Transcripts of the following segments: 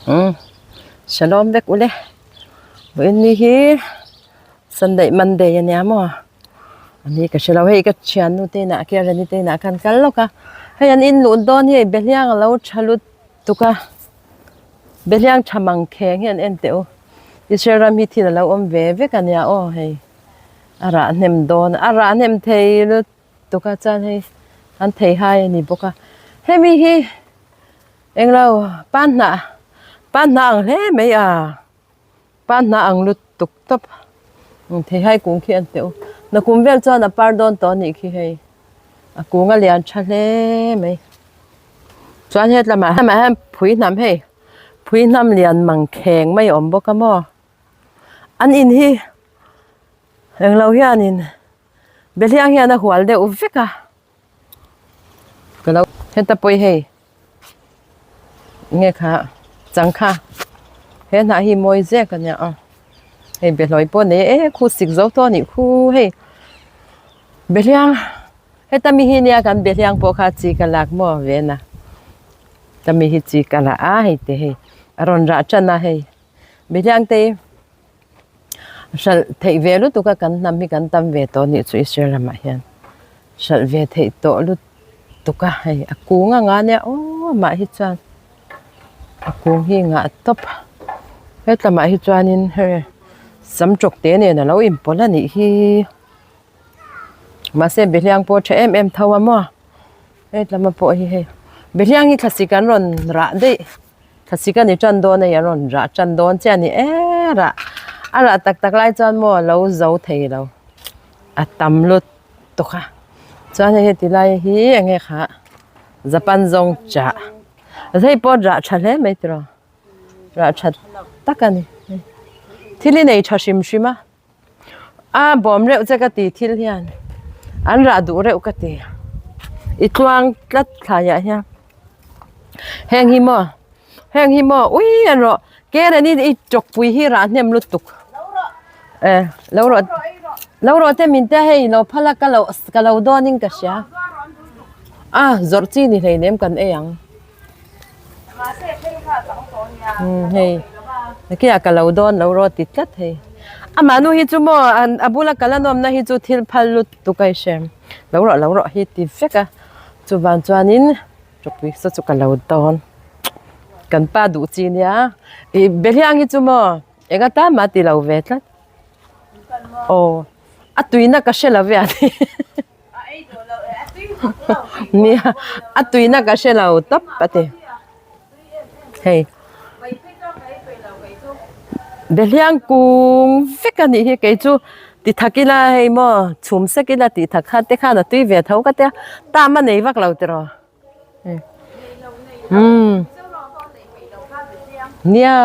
Umm shalom vek ule vawiin ni hi Sunday Monday ania maw ani ka hrelo hei ka thiannu te inah khian Rani te inah khan kal lawk a hei an in luh dawn hi hei behliang alo tha lutuk a behliang tha mang kheng hi an en teh u Israel ram hi thil alo awm ve vek ania aw hei a rah hnem dawn a rah hnem thei lutuk. Tukah chuan hei an thei hai a ni bawk a hemi hi englo pan hnah pan hnah ang hle mai a pan hnah ang lutuk tawp thei hai kung khi an teuh nakum vel chuan a par dawn tawh a nih khi hei a kung a lian tha hle mai chuan hetlamah hian phui hnam hei phui hnam lian mang kheng mai a awm bawk a maw an in hi englo hianin. Behliang hian a hual deuh vek a ka lo heta pawh hi hei nge kha changkha he hnah hi mawi zek a nia aw hei behlawi pawh nei e khu sik zo tawh a nih khu hei behliang heta mi hi nia kan behliang pawh kha chi ka lak maw ve na heta mi hi chi ka la a hei te hei a rawn rah tan a hei behliang te hi. Hralh theih ve lutuk a kan hnam hi kan tam ve tawh anih chu Israel ramah hian hralh ve theih tawh lutuk a hei a kung anga ania aw amah hi chuan a kung hi ngah tawp hetlamah hi chuanin hei sam tawk te nen alo inpawlh a nih hi mahse behliang pawh a tha em em tho a maw hetlama pawh hi hei behliang hi thlasik an rawn rah daih. Thlasik a ni tan dawn a, a rawn rah tan dawn chiah a ni e rah a rah tak tak lai chuan maw a lo zo thei lo a tam lut tuk a chuan hei heti lai hi eng nge kha japan zawng chah hei pawh rah tha hle mai tiraw rah tha tak a ni thil hi nei tha hrim hrim a. A bawm reuh che ka ti thil hian an rah duh reuh ka ti i tluang tlat thlaiah hian heng hi maw heng hi maw ui an rawh keren in i tawkpui hi rah hnem lutuk e lo rawh lo rawh te min tia hei lo phal a ka lo ka lo dawn in ka hria a zawrh chi ni hleinem kan ei ang umm hei nakinah ka lo dawn lo rawh ti tlat hei amah nu hi chu maw a bula kal a nawmna hi chu thil phal lutuk a i hrem lo rawh lo rawh hi ti vek a chuvang chuanin tawpui saw chu ka lo dawn kan pa duh chi nia ih behliang hi chu maw eng atan mah ti lo ve tlat aw a tuina ka hre lo ve a ni. Nia a tuina ka hre lo tawp a ti hei behliang kung vek a nih hi kei chu ti thak ila hei maw chhum sek ila tih thak kha te khan a tui ve tho ka tia tam a nei vak lo tiraw umm nia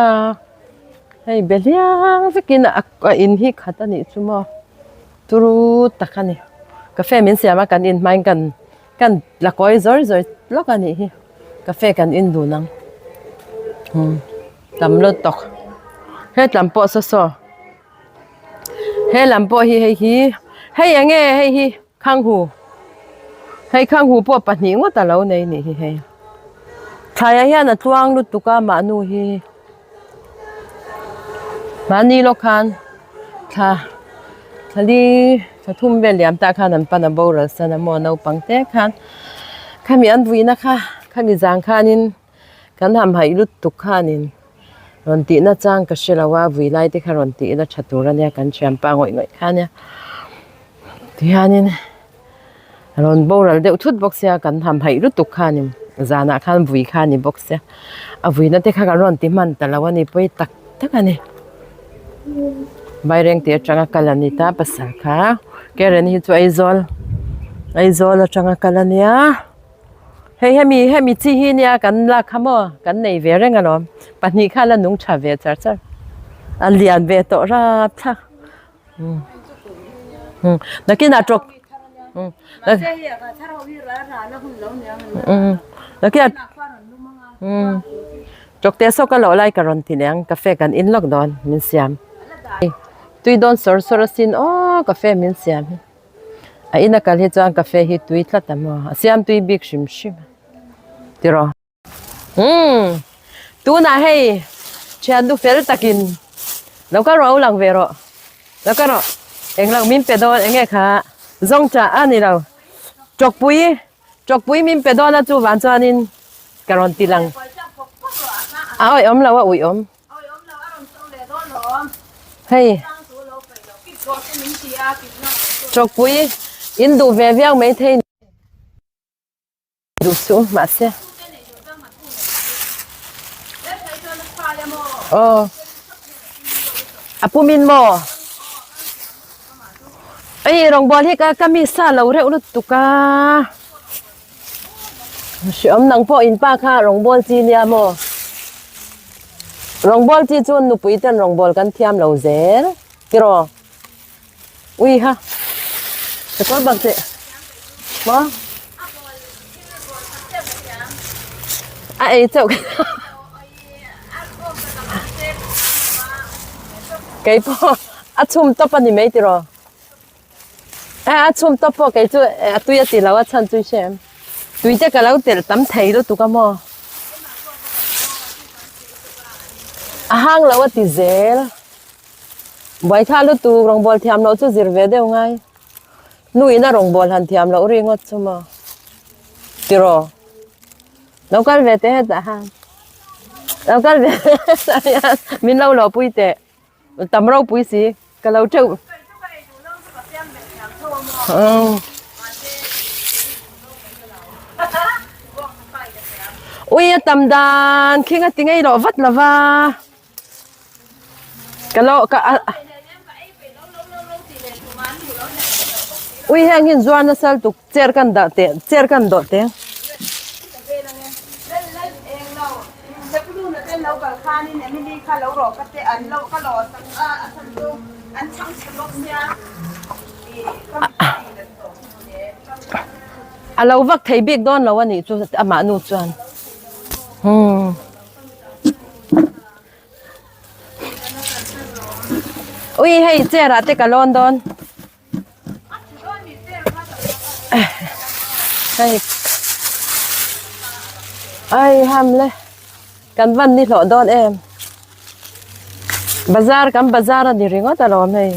hei behliang vekin a in hi khat a nih chu maw. Turu tak a ni. Cafe min siam a kan in hmain kan kan la kawi zawr zawr lawk a nih hi. Cafe kan in dun ang. Hmm tam lut tawk. He tlam pawh saw saw. He lam pawh hi hei hi hei eng nge hei hi khanghu. Hei khanghu pawh pahnih ngawt a lo nei nih hi hei. Thlaiah hian a tluang lutuk a mahnu hi. Mahni lawk khan thla thla li thla thum vel liam tah khan an pan a boral san a maw naupang te khan khami an vuina kha khami zang khanin kan hamhaih lutuk khanin rawn tihna chang ka hre lo a vui lai te kha rawn tih ila tha tur ania kan thianpa ngawih ngawih kha ania tihianin rawn boral deuh thut bawk sia kan hamhaih lutuk khanin zanah khan vui kha a ni bawk sia a vuina te kha kan rawn ti hman ta lo a ni pawi tak tak a ni vaireng tih atanga kal a ni ta pasal kha keren hi chu Aizawl Aizawl atanga kal a nia hei hemi hemi chi hi nia kan lak kha maw kan nei ve reng alawm pahnih kha la nung tha ve char char a lian ve tawh rap thlak. Nakinah tawk nakinah tawk te saw ka loh lai ka rawn ti leh ang cafe kan in lawk dawn min siam tui dawn sawr sawr asin aw cafe min siam hi a ina kal hi chuan cafe hi tui tlat a maw a siam tui bik hrim hrim tiraw. Umm tunah hei. Thiannu fel takin lo kal rawh a u lang ve rawh. Lo kal rawh. Eng lo min pe dawn eng nge kha zawng chah a ni lo. Tawkpui tawkpui min pe dawn a chu vang chuanin ka rawn ti lang. A awih awm lo a uih awm. Hei tawkpui in duh ve viau maithei. Duh suh mahse. Aw. A pumin maw? Ei rawngbawl hi ka ka mi sa lo reuh lutuk a. Hriawm nang pawh in pa kha rawngbawl chi nia maw? Rawngbawl chi chuan nupui ten rawngbawl kan thiam lo zel tiraw? Ui ha. Ka kawr bak che. Maw? A ei chauh. Kei pawh a chhum tawp a ni mai tiraw? A a chhum tawp pawh kei chu a tui a ti lo a chhan chu i hre em? Tui te ka lo telh tam thei lutuk a maw? A hang lo a ti zel. Buaithla lutuk rawngbâwl thiam loh chu zir ve deuh ngai. Nu ina rawngbâwl han thiam loh ri ngawt chu maw? Tiraw? Lo kal ve teh hetah han. Lo kal ve hetah hian min lo lawhpui teh. Tam ropui si ka lo teuh. Ui a tam dan khing a ti ngei loh vat lova. Ka lo ka a Ui heng hin zuar nasa lutuk chair kan dah teh chair kan dawh teh. A lo vak thei bik dawn lo a nih chu amah nu chuan. Hmm. Ui hei chair ah te ka lawn dawn. Hei ai ham le kan van ni hlawh dawn em. Bazar kan bazar a ni ringawt alawm hei.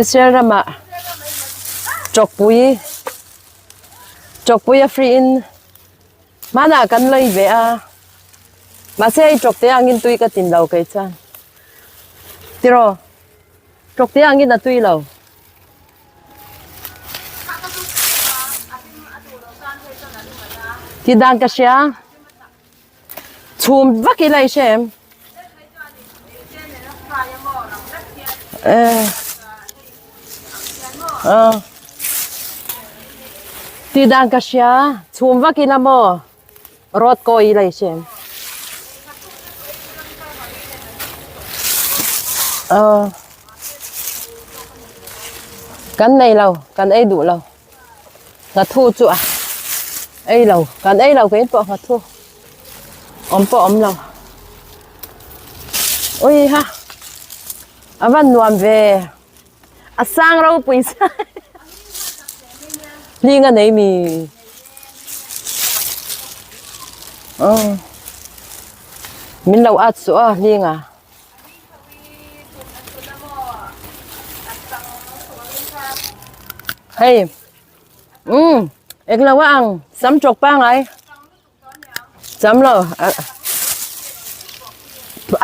Israel ramah chawkpui chawkpui a free in Hmanah kan lei ve a, mahse hei tawkte angin tui ka tin lo kei chuan. Tiraw, tawkte angin a tui lo. Ti dan ka hria, chhum vak ila i hre em? Eh. Ah. Ti dan ka hria chhum vak ila maw rawt kawi ila i hre em? Ah. Kan nei lo, kan ei duh lo. Nghathu chu a ei lo, kan ei lo kein pawh nghathu. Awm pawh awm lo. Ui ha. A van nuam ve. A sang ropui sa. Hling a nei mi. Oh. Min lo at su a hling a. Hei. Um, ek lo a ang. Sam chok pa ngai. Cham lo.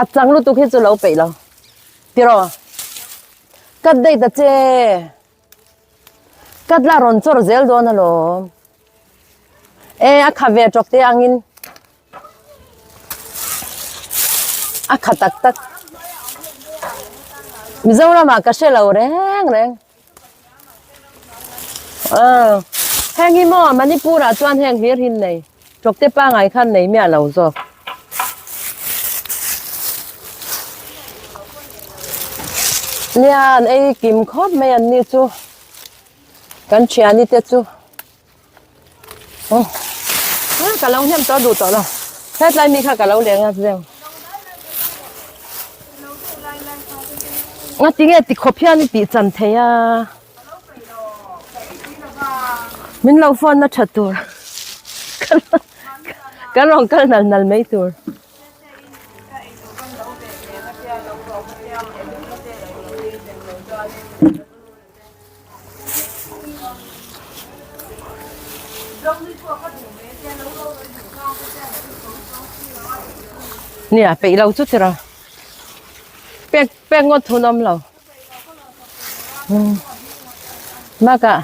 A chang lutuk hi chu lo peih lo. Tiraw. Cut daih ta che. Cut la rawn chawr zel dawn alawm. E a kha ve tawk te angin. A kha tak tak. Mizoramah ka hre lo reng reng. Aw heng hi maw Manipur ah chuan heng hlir hi nei tawkte pangai khan nei miah lo zawk. Lian ei kim khawp mai an ni chu kan thiani te chu aw ka lo hnem tawh duh tawh lo hetlai mi kha ka lo leng a zeu. Nga tinge ti khawp hian i tih chan thei a. Min lo phone na tha tur. Kan rawn kal nal nal mai tur. Nia peih lo chu tiraw. Pek pek ngawt thun awm lo. Bakah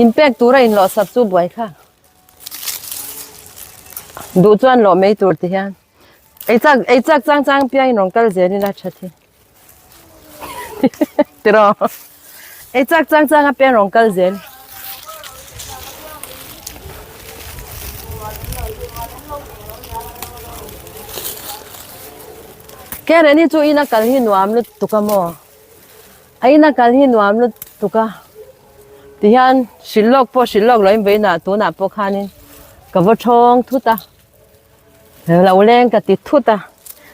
in pek tura in lawh sak chu buai kha. Duh chuan lawh mai tur ti hian. Ei chak ei chak chang chang piang in rawn kal zel ila tha thi. Tiraw. Ei chak chang chang a piang rawn kal zel. Karen hi chu ina kal hi nuam lutuk a maw. A ina kal hi nuam lutuk a. Tihian hrilh lawk pawh hrilh lawk loin vawiinah tunah pawh khanin ka va thawng thut a. Lo leng ka ti thut a.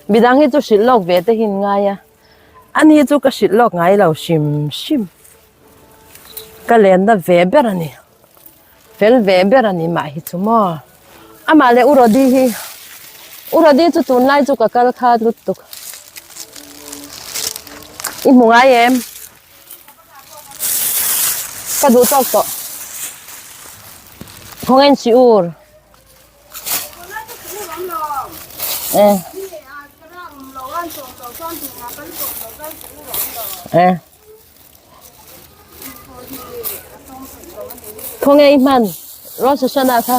Midang hi chu hrilh lawk ve te hi an ngai a. Ani hi chu ka hrilh lawk ngai lo hrim hrim. Ka lenna ve ber a ni. Fel ve ber a ni mah hi chu maw. Amah leh U Rody hi, U Rody chu tunlai chu ka kal kha lutuk. I hmu ngai em? Ka duh tawk tawh. Khawngain si ur. Eh. Eh. Khawnge i hman Rosh Hashanah kha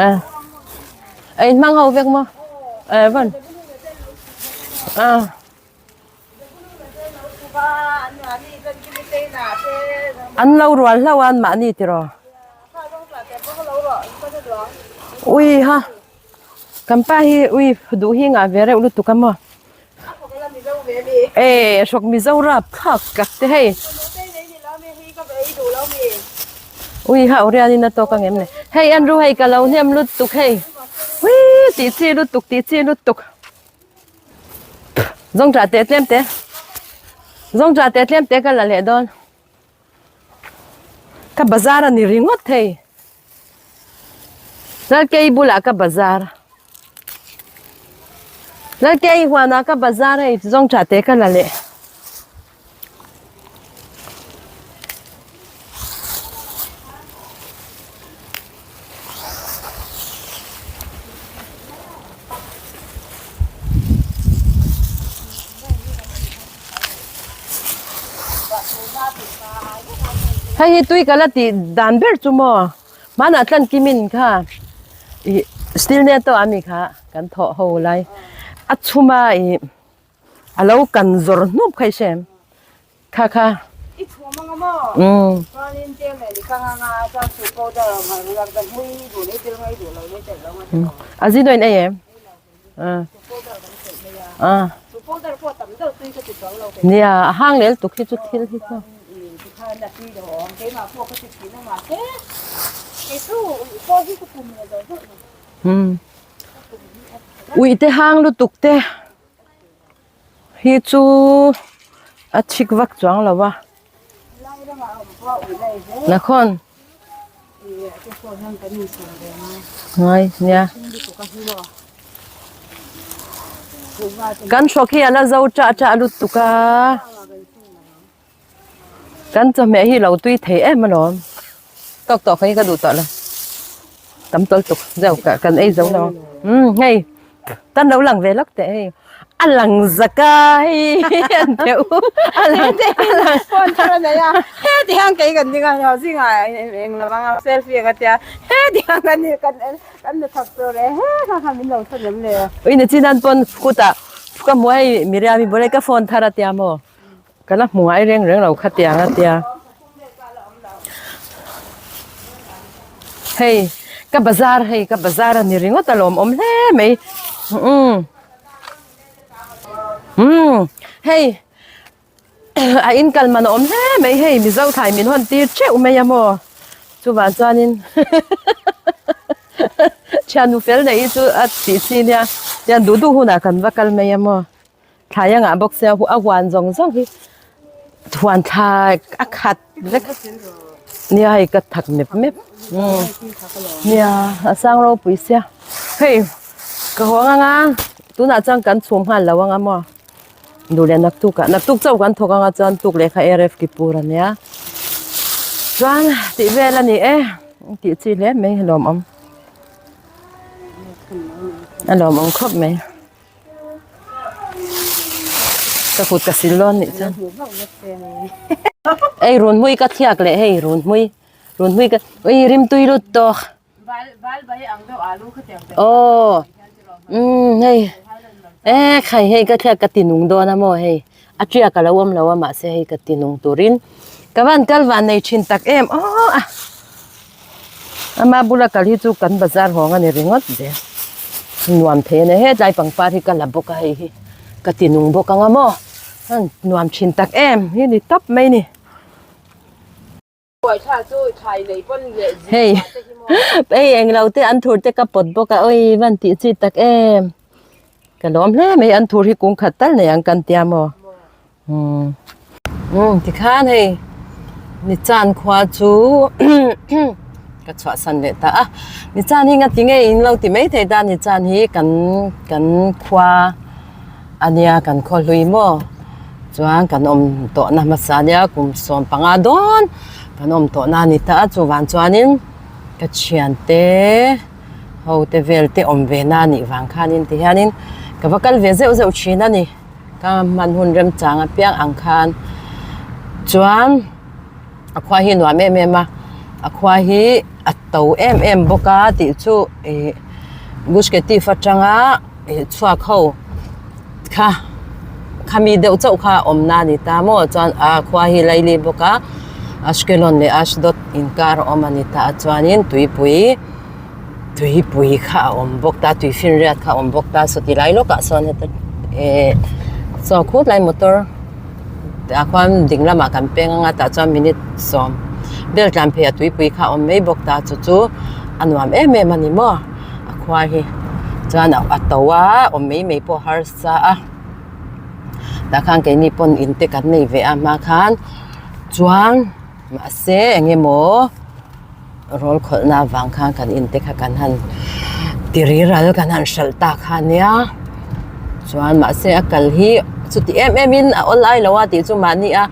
eh a in hmang ho vek maw eh van ah an lo rual hlauh a an mahni tiraw ui ha kan pa hi ui duh hi ngah ve reuh lutuk a maw. E hrawk Mizoram thlak tak te hei. Ui ha Orian in a tawk ang em le. Hei Andrew hei ka lo hnem lutuk hei. Ui tih chi lutuk tih chi lutuk. Zawng tah teh tlem te. Zawng tah teh tlem te ka la leh dawn. Ka bazar a ni ringawt thei. Lalkei bulah ka bazar. Lalkei huanah ka bazar hei zawng tha te ka la leh. Hei hi tui ka la tih dan ber chu maw hmanah tlan kimin kha ih steel net tawh ami kha kan thawh ho lai a chhum a ih a lo kan zawr hnup kha i hre em kha kha I chhum anga maw chuanin tel leh ni kang anga chuan soup powder hmui duh leh tel ngai duh lo leh tel lo nga a zin ei em. Nia a hang lel tuk hi chu thil hi chu. Ui te hang lutuk te hi chu a chhik vak chuang lo a. Nakhawn. Ngai nia. Kan hrawk hi a la zo chah chah lutuk a. Kan chawhmeh hi lo tui thei em alawm. Tawk tawk hi ka duh tawh lo. Tam tawlh tuk deuh kan ei zo lo. Umm hei. Tan lo lang ve lawk teh hei. A lang zak a hei an teh u. A lang a lang. Phone thar a nei a. Heti hian kei kan ding a ho zingah eng lo anga selfie ang a tia. Heti hian kan ni kan en kan ni thak tur e he kha kha min lo chhan em le. Ui ni chin an pawn kutah ka hmu hei Miriam i bawlei ka phone thar a tia maw. Ka la hmu ngai reng reng lo khatiang a tia. Hei ka bazar hei ka bazar a ni ringawt a lawm awm hle mai umm umm hei a in kal man a awm hle mai hei mizo thlai min hawn tir theuh mai a maw chuvang chuanin thiannu fel neih hi chu a tih chi nia tiang duh duh hunah kan va kal mai a maw. Thlai a ngah bawk sia a huan zawng zawng hi huan thlai a khat vek nia hei ka thak mep mep umm nia a sang ropui sia hei ka haw ang anga tunah chuan kan chhum nghal lo ang a maw duh leh naktuk ah naktuk chauh kan thawk anga chuan tuk leh kha arf ki pur a nia chuan tih vel a ni e tih chi hle mai lawmawm. A lawmawm khawp mai. Ka kut ka sil dawn nih chuan. Ei runhmui ka thiak leh hei runhmui runhmui ka ui rimtui lut tawk. Aw umm hei e khai hei ka thliak ka ti nung dawn a maw hei a tiak a lo awm lo a mahse hei ka ti nung turin ka van kal van nei thin tak em aw a ama bula kal hi chu kan bazar hawng a ni ringawt zel nuam thei a ni hetlai pangpar hi ka la bawk a hei hi ka ti nung bawk ang a maw nuam thin tak em hi ni tawp mai ni. Hei hei englo te an thur te ka pawt bawk a awi van tih chi tak em ka lawm hle mai an thur hi kung khat tal nei ang kan tia maw umm umm tikhan hei nichan khua chu ka chhuahsan leh ta a nichan hi ngati nge in lo ti mai thei ta nichan hi kan kan khua. Ania kan khaw hlui maw chuan kan awm tawhna hmasa ania kum 15 dawn kan awm tawhna a ni ta a chuvang chuanin ka thiante ho te vel te awm ve na anih vang khanin ti hianin ka va kal ve zeuh zeuh thin a ni ka hman hun remchang apiang ang khan chuan a khua hi nuam em em a a khua hi a to em em bawk a tih chu ih Gush Katif atanga. Ih chhuak ho kha khami deuh chauh kha a awm na a ni ta maw chuan a khua hi laili bawk a Ashkelon leh Ashdod inkar a awm a ni ta a chuanin tuipui tuipui kha a awm bawk ta tuifinriat kha a awm bawk ta saw ti lai lawkah sawn heta eh saw khut lai motor tah khuan ding lamah kan peng anga tah chuan minute sawm vel tlan phei a tuipui kha a awm mai bawk ta chu chu a nuam em em a ni maw. A khua hi chuan a to a awm mai mai pawh harsa a tah khan keini pawn in te kan nei ve a hma khan chuan mahse eng emaw rawl khawlh na avang khan kan in te kha kan han ti riral kan han hralh ta kha ania chuan mahse a kal hi chuti em em in a awlai lo a tih chu mahni a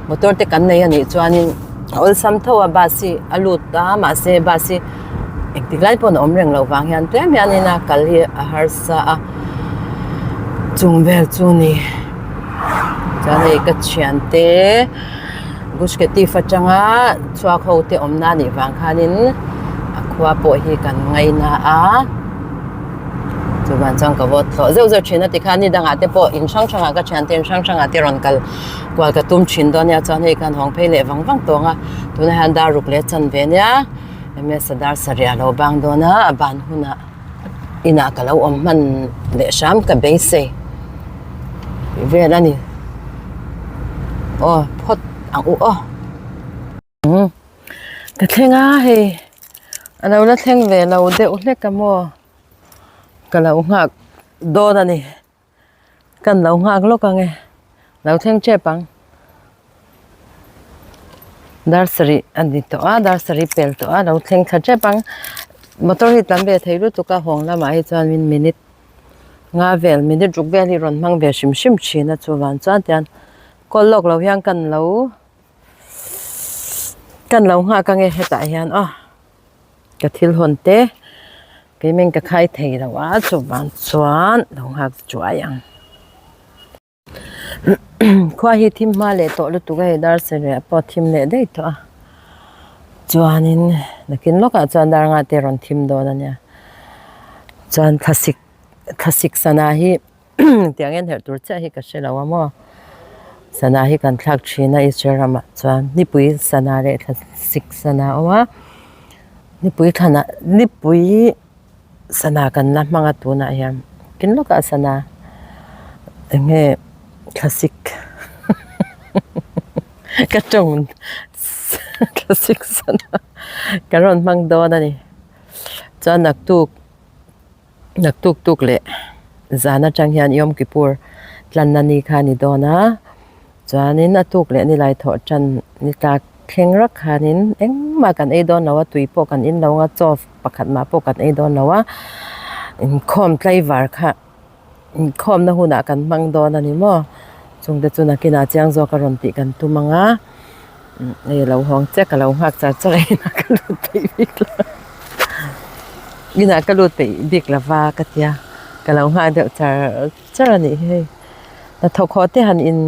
motor te kan nei anih chuanin a awlsam tho a bus hi a lut a mahse bus hi. Engtik lai paw'n a awm reng loh vang hian tlem hianin a kal hi a harsa a, chung vel chu ni. Chuan hei ka thiante Gush Katif atanga chhuak ho te awmna anih vang khanin a khua pawh hi kan ngaina a. Chuvang chuan ka vote thlawh zeuh zeuh thin a tikhan ni dangah te pawh in hrang hrangah ka thiante in hrang hrangah te rawn kal kual ka tum thin dawn nia chuan hei kan hawng phei leh vang vang tawng a tunah hian dar ruk leh chan ve nia ms a dar sarih a lo bang dawn a a ban hunah inah ka lo awm hman leh hram ka beisei tih vel a ni aw phawt ang u aw. Ka thleng a hei a lo la thleng ve lo deuh hlek a maw ka lo nghak dawn a ni kan lo nghak lawk ang e lo thleng tep ang dar sarih a ni tawh a dar sarih pel tawh a lo thleng thla tep ang motor hi tam ve thei lutuk a hawng lamah hi chuan min minute nga vel minute ruk vel hi rawn hmang ve hrim hrim thin a chuvang chuan tian kawl lawk lo hian kan lo. Kan lo nghak ange hetah hian aw ka thil hawn te keimah in ka khai thei lo a chuvang chuan lo nghak chuai ang khua hi thim hma leh tawh lutuk a hei dar sarih ah pawh thim leh daih tawh a chuanin nakin lawkah chuan dar nga te rawn thim dawn ania chuan thlasik thlasik sana hi. Tiang hian herh tur chiah hi ka hre lo a maw sana hi kan thlak thin a Israel ramah chuan nipui sana leh thla sik sana a awm a nipui thlanah nipui sana kan la hmang a tunah hian tin lawkah sana eng nge thlasik ka tawng thlasik sana ka rawn hmang dawn a ni chuan naktuk. Naktuk tuk leh zan atang hian Yom Kippur tlanna ni kha a ni dawn a, chuanin a tuk leh nilai thawh tan ni tlak thleng rak khanin engmah kan ei dawn lo a, tui pawh kan in lo ang a, chaw pakhat mah pawh kan ei dawn lo a, inkhawm tlaivar kha inkhawmna hunah kan hmang dawn a ni maw, chungte chu nakinah chiang zawk a rawn tih kan tum ang a, hei a lo hawng chiah ka lo nghak char char a inah ka lut peih bik lo. Inah ka lut peih bik lo va ka tia. Ka lo nghak deuh char char a nih hi hei. Hnathawk haw te han in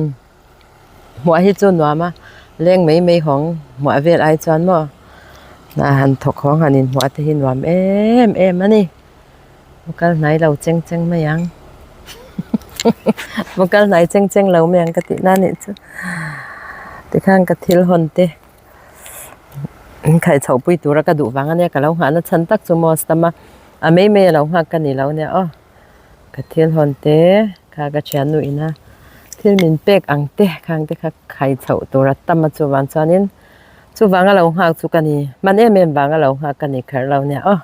hmuah hi chu nuam a, leng mai mai hawng hmuah vel ai chuan maw hna han thawk hawng han in hmuah te hi nuam em em a ni. Va kal hnai lo cheng cheng mai ang va kal hnai cheng cheng lo mai ang ka tih na nih chu tikhan ka thil hawn te in khaih chhoh pui tura ka duh vang ania ka lo nghah na chhan tak chu maw tam a a mai mai a lo nghak ka ni lo ania aw ka thil hawn te kha ka thiannu ina thil min pek ang te khang te kha khai chhoh tura tam a chuvang chuanin chuvanga lo nghak chu ka ni hman em em vanga lo nghak ka ni kher lo nia aw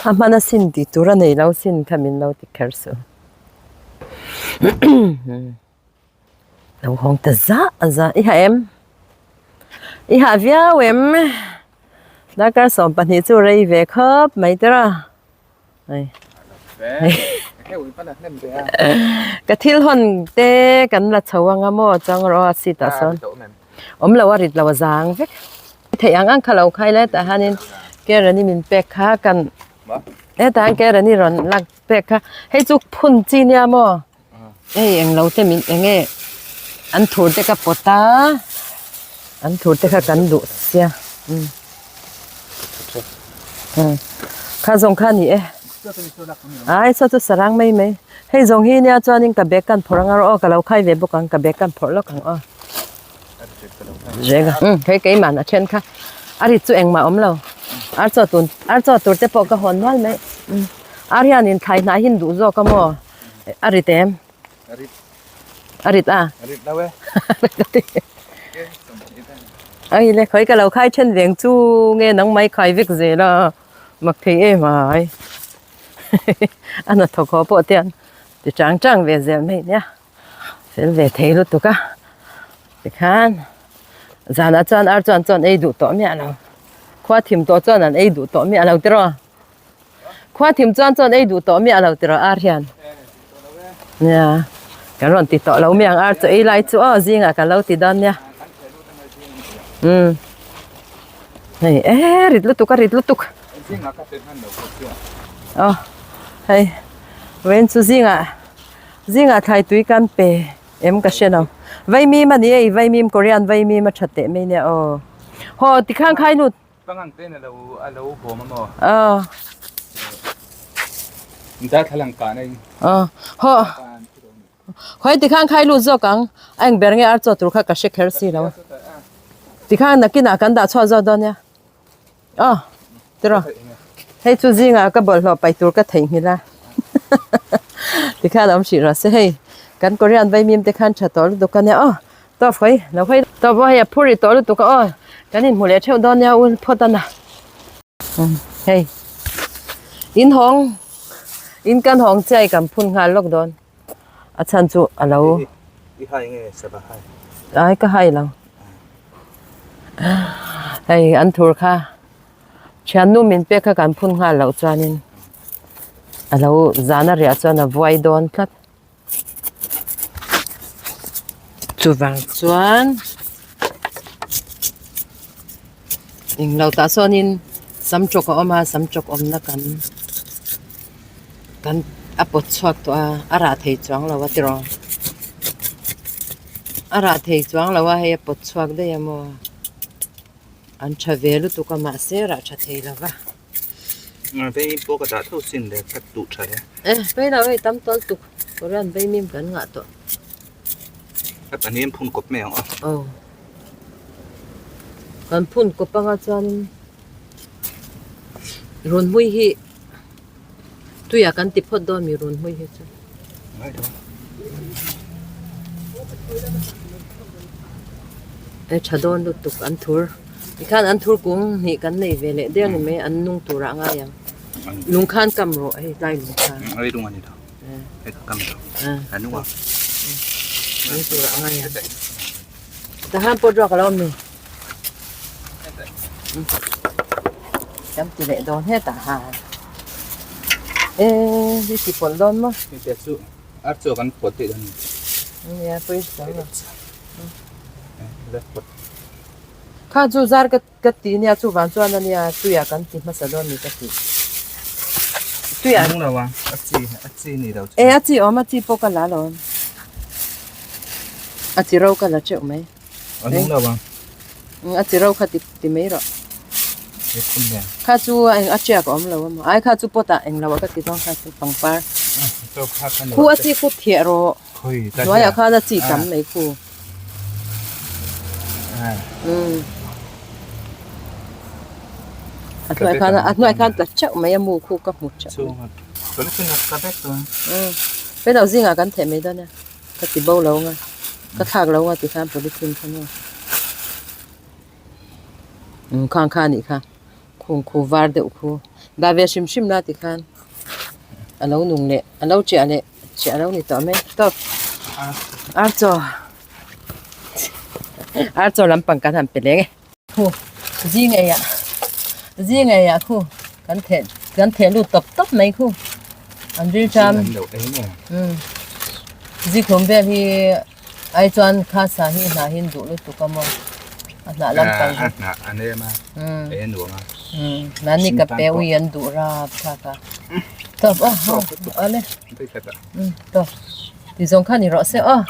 a hman a sin tih tur a nei lo sin kha min lo ti kher suh lo hawng ta zah zah i ha em i ha viau em darkar 12 chu rei ve khawp mai tawh a. Ka thil hawn te kan la chho anga maw chuang rawh a seat ah sawn awm lo a rit lo a zang vek theih ang ang kha lo khai lai tah hianin kerani min pek kha kan hetah hian kerani rawn lak pek kha hei chu phun chi nia maw hei englo te min eng nge an thur te ka pawt a an thur te kha kan duh sia umm kha zawng kha a ni e ai saw chu sarang mai mai hei zawng hi nia chuanin ka bag kan phawrh ang a aw ka lo khai ve bawk ang ka bag kan phawrh lawk ang aw reng a umm hei keimahna a then kha a rit chu engmah a awm lo ar chaw tun ar chaw tur te pawh ka hawn nual mai umm ar hianin thlai hnah hi an duh zawk a maw. A rit em? A rit. A rit a? A rit lo e. Ai le khoi ka lo khai then veng chu nge nang mai khai vek zel a mak thei em ai. A na thawk haw pawh tian ti chang chang ve zel mai nia. Fel ve thei lutuk a. Tikhan zanah chuan ar chuan chuan ei duh tawh miah lo. Khua thim tawh chuan an ei duh tawh miah lo tiraw. Khua thim chuan chuan ei duh tawh miah lo tiraw ar hian. Nia kan rawn ti tawh lo miang ar chu ei lai chu aw zingah kan lo ti dawn nia. Umm hei e rit lutuk a rit lutuk. Aw hei vawiin chu zingah zingah thlai tui kan pe em ka hre lo. Vaimim a ni e vaimim Korean vaimim a tha teh mai nia aw. Haw tikhan khai lut. Pangang ten alo alo bawm a maw? Aw. Darthlalang kan a in. Aw. Haw. Khawi tikhan khai lut zawk ang. A eng ber nge ar chaw tur kha ka hre kher si lo. Tikhan nakinah kan dah chhuah zawk dawn nia. Aw. Tiraw. Hei chu zingah ka bawlhhlawh paih tur ka theihnghilh a. Tikhan a awm hrih rawh se hei. Kan Korean vaimim te khan tha tawh lutuk a nia aw. Tawp hawi lo hawi tawp aw hei a phur ri tawh lutuk a aw kan inhmu leh theuh dawn nia u phawt a na hei in hawng in kan hawng chiai kan phun nghal lawk dawn a chhan chu a lo I hai nge sava hai ai ka hai lo hei an thur kha thiannu min pek kha kan phun nghal loh chuanin a lo zan a riah chuan a vuai dawn tlat. Chuvang chuan englo tah sawnin sam tawk a awm a sam tawk awmna kan kan a pawt chhuak tawh a a rah thei chuang lo a tiraw a rah thei chuang lo a hei a pawt chhuak daih a maw an tha ve lutuk a mahse rah tha thei lo va. Vei pawh ka dah tho sin le ka duh tha e. E vei lo hei tam tawl tuk Korean vei mim kan ngah tawh. Ka pahnih an phun kawp mai ang aw. Aw. Kan phun kawp anga chuanin runhmui hi tuiah kan ti phawt dawn mi runhmui hi chu. Ngai lo. E tha dawn lutuk an thur. Tikhan an thur kung hnih kan nei ve leh der ni mai an nung turah a ngai ang. Lung khan kam rawh hei tlai lung khan. Hei lung a ni lo. Hei ka kam lo. A nung a. Nung turah a ngai ang. Tahan pawt ruak a lo awm ni. Kan ti leh dawn hetah han. E hi ti pawlh dawn maw? Hei te chu ar chaw kan pawt daih dawn a ni. Nia pawi chuang lo. Kha chu zar ka ka ti nia chuvang chuan ania tuiah kan ti hmasa dawn ni ka ti. Tuiah. Nung lo a, a chi a chi ni lo chu. E a chi awm a chi pawh ka la lo. A chi ro ka la teuh mai. A nung lo a. A chi ro kha ti ti mai rawh. He khum nen. Kha chu eng a tiak a awm lo a maw. Ai kha chu pot ah eng lo a ka ti dawn kha chu pangpar. Khu a chi khu thiah rawh. Hnuaiah khan a chi tam mai khu. A hnuai khan a hnuai khan tla teuh mai a mu khu ka hmu teuh mai. Hei lo zingah kan theh mai dawn nia ka ti bo lo anga ka thlak lo anga tikhan polythene kha maw umm khang kha anih kha khung khu var deuh khu dah ve hrim hrim la tikhan a lo nung leh a lo chiah leh. Chiah lo ni tawh mai tawp ar chaw ar chaw lampang kan han pe leng e khu zing ei ah zing ei ah khu kan theh kan theh lut tawp tawp mai khu an ril ṭam umm zikhlum vel hi ai chuan kha sa hi hnah hi an duh lutuk a maw a hnah lampang hi umm umm mahni ka pe ui an duh rap thlak a tawp a awle. Tawp ti zawng kha ni rawh se aw.